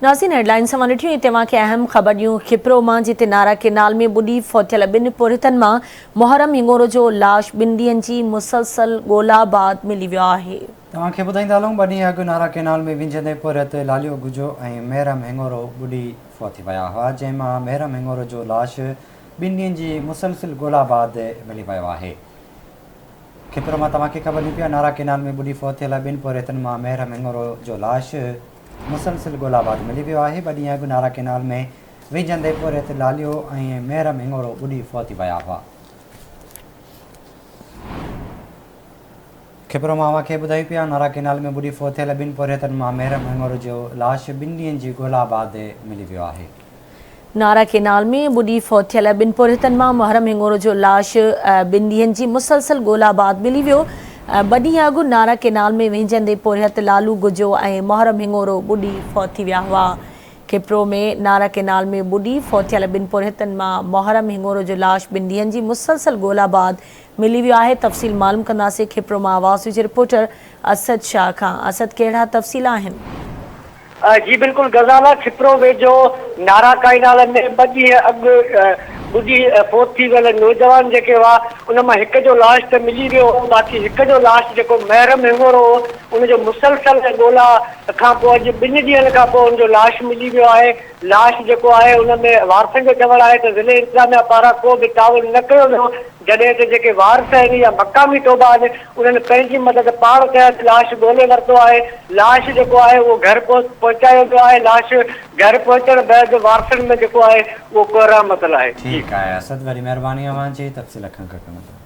ناظرين هيڊلائنز اوهان ڏٺيون هتي اوهان کي اهم خبر ڏيون کپرو مان جتي نارا ڪينال ۾ ٻڏي فوت ٿيل ٻن پورهيتن مان محرم هڱورو جو لاش ٻن ڏينهن جي مسلسل ڳولا بعد ملي ويو آهي. توهان کي ٻڌائيندا هلون ٻه ڏينهن اڳ نارا ڪينال ۾ وينجهندي پورهيت لاليو گجو ۽ محرم هڱورو ٻڏي فوت ٿي ويا هئا جنهن مان محرم هڱورو جو لاش ٻن ڏينهن جي مسلسل ڳولا بعد ملي ويو آهي. کپرو مان توهان کي خبر ڏيون پيا نارا ڪينال ۾ ٻڏي فوت ٿيل ٻن پورهيتن مان محرم هڱورو جو لاش مسلسل ڳولا بعد ملي ويو آهي، ٻه ڏينهن اڳ نارا ڪينال ۾ وينجهندي پورهيت لاليو ۽ محرم هڱورو ٻڏي فوت ٿي ويا هئا. کپرو مان اوهان کي ٻڌايون پيا نارا ڪينال ۾ ٻڏي فوت ٿيل ٻن پورهيتن مان محرم هڱورو جو لاش ٻن ڏينهن جي ڳولا بعد ملي ويو آهي. نارا ڪينال ۾ ٻڏي فوت ٿيل ٻن پورهيتن مان محرم هڱورو جو لاش ٻن ڏينهن جي مسلسل ڳولا بعد ملي ويو. ٻه ڏينهن اڳ نارا ڪينال ۾ وهنجندي پورهيت لالو گجو ۽ محرم هڱورو ٻڏي فوت ٿي ويا هئا. کپرو ۾ نارا ڪينال ۾ ٻڏي فوت ٿيل ٻن پورهيتن مان محرم هڱورو جو لاش ٻن ڏينهن جي مسلسل ڳولا بعد ملي ويو آهي. تفصيل معلوم ڪنداسين کپرو مان آواز نيوز جي رپورٽر اسد شاهه کان. اسد ڪهڙا تفصيل آهن؟ جي بلڪل غزالا کپرو ويجهو نارا ڪائنال ۾ ٻه ڏينهن اڳ ٻڏي فوت ٿي ويل نوجوان جيڪي هئا ان مان هڪ جو لاش ته ملي ويو هو باقي هڪ جو لاش جيڪو محرم هڱورو هو ان جو مسلسل ڳولا کان پوء اڄ ٻن ڏينهن کان پوء ان جو لاش ملي ويو آهي لاش جيڪو آهي ان ۾ وارثن جو چوڻ آهي ته ضلعي انتظاميا پاران ڪو به تعاون نه ڪيو ويو جڏهن ته جيڪي وارث آهن يا مقامي ٽوٻا آهن انهن پنهنجي مدد پاڻ تحت لاش ڳولي ورتو آهي، لاش جيڪو آهي اهو گهر پهچايو ويو آهي، لاش گهر پهچڻ بعد وارثن ۾ جيڪو آهي اهو ڪهرام متل آهي. ٺيڪ آهي اسد وڏي مهرباني اوهان جي تفصيل کان گهٽ مدد.